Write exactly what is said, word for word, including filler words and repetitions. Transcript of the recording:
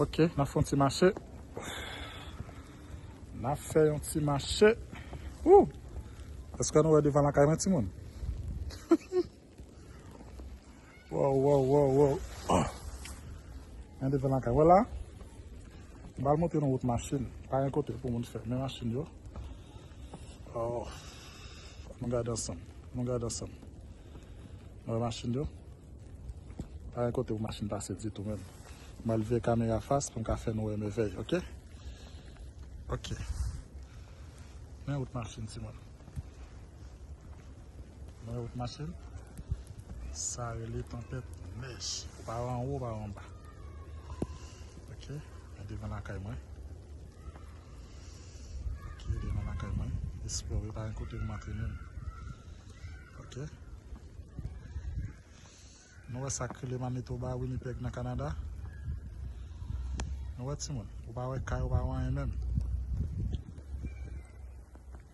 Ok, n ap fè yon ti mache. N ap fè yon ti mache. Ou! Èske nou wè devan lakay mwen, timoun? Wow, wow, wow, wow. Ah. Men devan lakay. Wè la? M pral montre nou wout machin. Pa gen kote pou moun fè. Men machin yo. Oh. Nou gade ansanm. Nou gade ansanm. Nou wè machin yo? Pa gen kote pou machin pase ditou menm. M pral vire kamera fas pou m ka fè nou wè mèvèy, ok? Ok. Men wout machin, timoun. Mwen wout machin. Sa rele tanpèt nèj. Ou pa wè anwo, ou pa wè anba. Ok. Men devan lakay mwen. Ok, devan lakay mwen. Esplore, pa gen kote pou m antre menm. Ok. Nou wè sa k rele Manitoba, Winnipeg nan Kanada. Nou wè, timoun. Ou pa wè kay, ou pa wè anyen menm.